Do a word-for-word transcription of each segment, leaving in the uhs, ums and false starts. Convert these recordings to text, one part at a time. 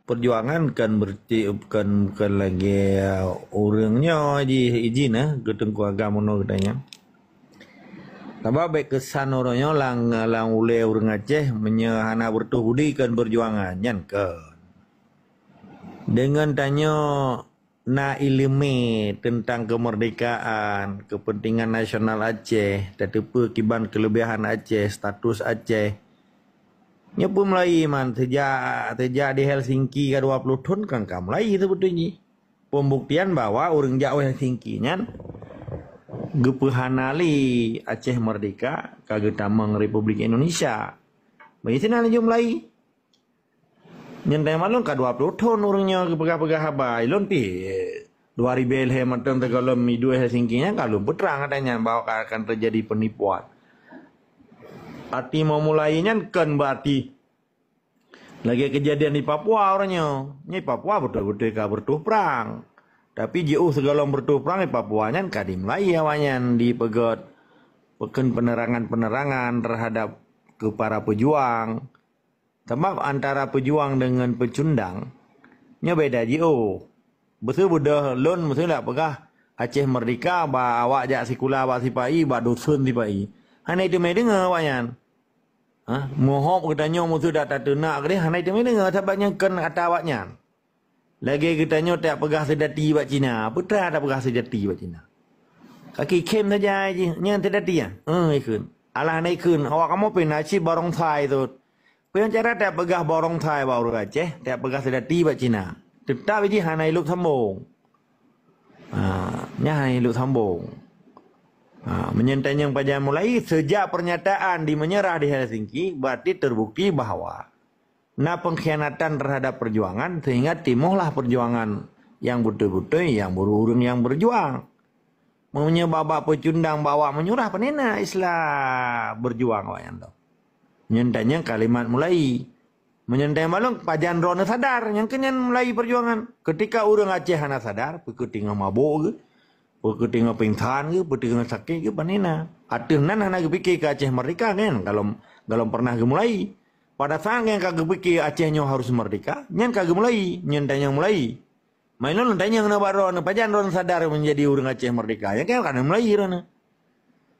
perjuangan kan berarti kan, bukan lagi, uh, ureuëng nyoe ji izin, eh, ke Teungku Agam meunoe geutanyoe. Sabab bék keusan ureuëng nyoe lam, lam ulée ureuëng Aceh meunyoe hana beureutoh budi kan perjuangan nyan kan. Deungon tanyoe na iéleumé teuntang keumeurdekaan, keupeuntengan nasional Aceh, tateupeue kiban keuleubehan Aceh, status Aceh. Nyoe peue mulai man sejak, sejak di Helsinki ka dua puluh thon kan ka mulai seubeutoi jih. Pembuktian bahwa ureuëng jak u Helsinki nyan geupeuhana lé Aceh meurdeka ka geutamong Republik Indonesia. Bagi sinan laju mulai. Nyan teumalon ka dua puluh thon ureuëng nyoe geupeugah-peugah haba. Ilôn pih, eh, dua ribée lhée mantong teugohlom iduek Helsinki nyan ka lôn peutrang ata nyan bahwa ka akan teujadi peunipuan. Arti memulai nyan kon berarti lagée kejadian di Papua ureuëng nyoe. Nyoe Papua beutôi-beutôi ka beureutoh prang. Tapi jiôh sigohlom beureutoh prang di Papua nyan ka dimulai awaknyan dipeugét peukheun penerangan-penerangan terhadap keu para pejuang. Sabab antara pejuang deungon peucundang, nyoe beda jiôh. Beuseubeudôh lôn meuseulah peugah Aceh meurdeka bak awak jak sikula bak sipa-i, bak dusun sipa-i. Hana teumé deungoe awaknyan. Ha? Meuhop geutanyoe meuseudah tateunak keudeh, hana teumé deungoe sabab nyan kon ata awaknyan. Lagée geutanyoe tapeugah seudati bak Cina, peue teuma tapeugah seudati bak Cina. Kaki khem saja jih, nyan seudati ya? Eh, ikheun. Alah na ikheun, awak kamoe pih na cit barongsai teuh. Peue nyang cara tapeugah barongsai bak ureuëng Aceh, tapeugah seudati bak Cina. Teutap jih hana ilôp sambong. Ha, nyan hana ilôp sambong. Ha, meunyoe tanyong pajan mulai, sejak pernyataan di menyerah di Helsinki, berarti terbukti bahwa na pengkhianatan terhadap perjuangan sehingga timohlah perjuangan yang beutôi-beutôi yang ureuëng yang berjuang. Meunyoe bak-bak peucundang bak awak menyerah, panena istilah berjuang awaknyan tu. Nyan tanyong kalimat mulai. Meunyoe tanyong balong pajan droeneuh sadar, nyang keu nyan mulai perjuangan. Ketika ureuëng Aceh hana sadar, peue keu teungoh mabôk geuh, peue keu teungoh pingsan geuh, peue teungoh sakét geuh, panena. Ateueh nan hana geupike keu Aceh merdeka nyan, galom, galom pernah geumulai. Pada saat nyang ka geupike Aceh nyoe harus merdeka, nyan ka geumulai, nyan tanyong mulai. Main lôn tanyong na bak droeneuh, pajan droeneuh sadar menjadi ureuëng Aceh merdeka? Nyang ka mulai droeneuh.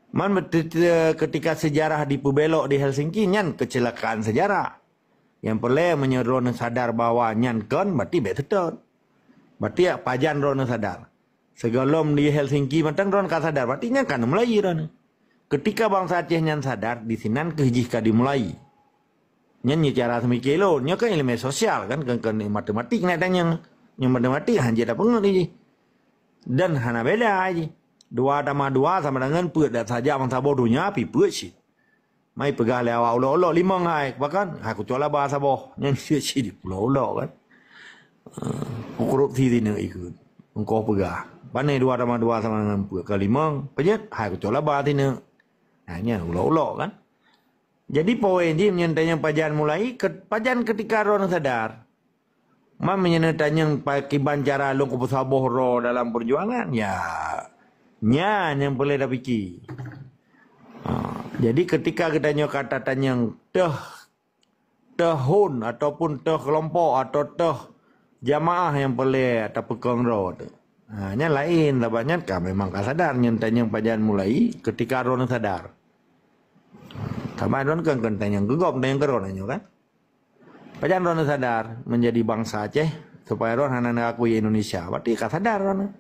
Man bet-, ketika sejarah dipeubelok di Helsinki, nyan kecelakaan sejarah. Nyang peureulée meunyoe droeneuh sadar bahwa nyan kon, berarti bék seutôt. Berarti pajan droeneuh sadar. Sigohlom di Helsinki mantong droeneuh ka sadar, berarti nyan ka mulai droeneuh. Ketika bansa Aceh nyan sadar, di sinan keuh jih ka dimulai. Nyan nyoe cara seumike lôn. Nyoe kan iéleumé sosial kan, kon, kon matematik nak tanyong. Nyoe matematik hanjeuet tapeungeut jih. Dan hana beda jih. Dua tambah dua sama dengan peuet dan saja bansa boh donya pih peuet cit. Mai peugah lé awak ulok-ulok limong hai, bahkan hai kucok laba saboh. Nyan cit-cit di pulo ulok kan. Eh, korupsi sineuk ikheun. Engkau peugah. Pane dua tambah dua sama dengan peuet ka limong, peujeuet hai kucok laba sineuk. Nah, nyan ulok-ulok kan. Jadi poin jih meunyoe tanyong pajan mulai, ke-, pajan ketika droeneuh sadar. Man meunyoe tanyong pakiban cara lôn kupeusaboh droe dalam perjuangan, ya, nyan nyang peureulée tapike. Ha, jadi ketika geutanyoe ka tatanyong teuh, teuh hon ataupun teuh keulompok atau teuh jamaah nyang peureulée tapeukong droe teuh. Ha, nyan laén, sabab nyan ka memang ka sadar, nyan tanyong pajan mulai ketika droeneuh sadar. Sabab droeneuh kan, kan tanyong keu gob, tanyong keu droeneuh nyoe kan. Pajan droeneuh sadar menjadi bangsa Aceh supaya droeneuh hana neuakui Indonesia. Berarti ka sadar droeneuh.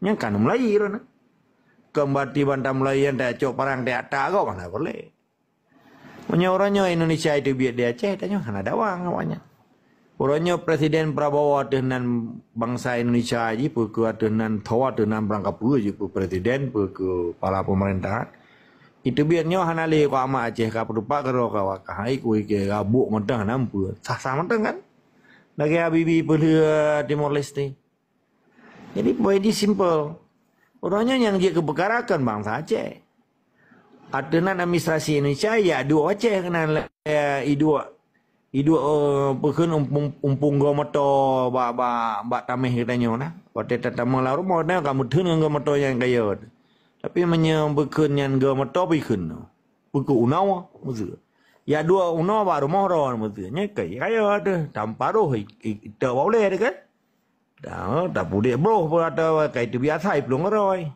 Nyan ka mulai droeneuh. Kon berarti ban tamulai nyan tacok parang, tatak gob, hana peureulée. Meunyoe uroe nyoe Indonesia iteubiet di Aceh, tanyoe hana dawa ngon awaknyan. Uroe nyoe Presiden Prabowo ateueh nan bansa Indonesia jih, peue keu ateueh nan tho, ateueh nan barang kapeue jih, peue presiden, peue keu kepala pemerintahan. Iteubiet nyoe hana lé keu amat Aceh ka peutupat keudroe ka wakah. Hai kui ke gabuk mantong hana peue. Sah-sah mantong kan? Lagée Habibie peulheueh Timor Leste. Jadi, poin jih simple. Uroe nyoe nyang jeuet keu peukara kon bansa Aceh. Ateueh nan administrasi Indonesia ya duek Aceh keunan, eh, iduek, iduek, eh, peukheun umpung, umpung goe moto bak, bak, bak tameh geutanyoe na. Watée tatamong lam rumoh, na ka meutheun ngon goe moto nyang kaya. Tapi meunyoe peukheun nyan goe moto, peukheun. Peukheun unawa, maksud. Ya dua uno bak rumoh droe meusti. Nyan kai kaya tu. Tanpa roh i, i, i, tak boleh tu kan. Dah, tak pudik broh pun ada kai tu biasa i pelung roi.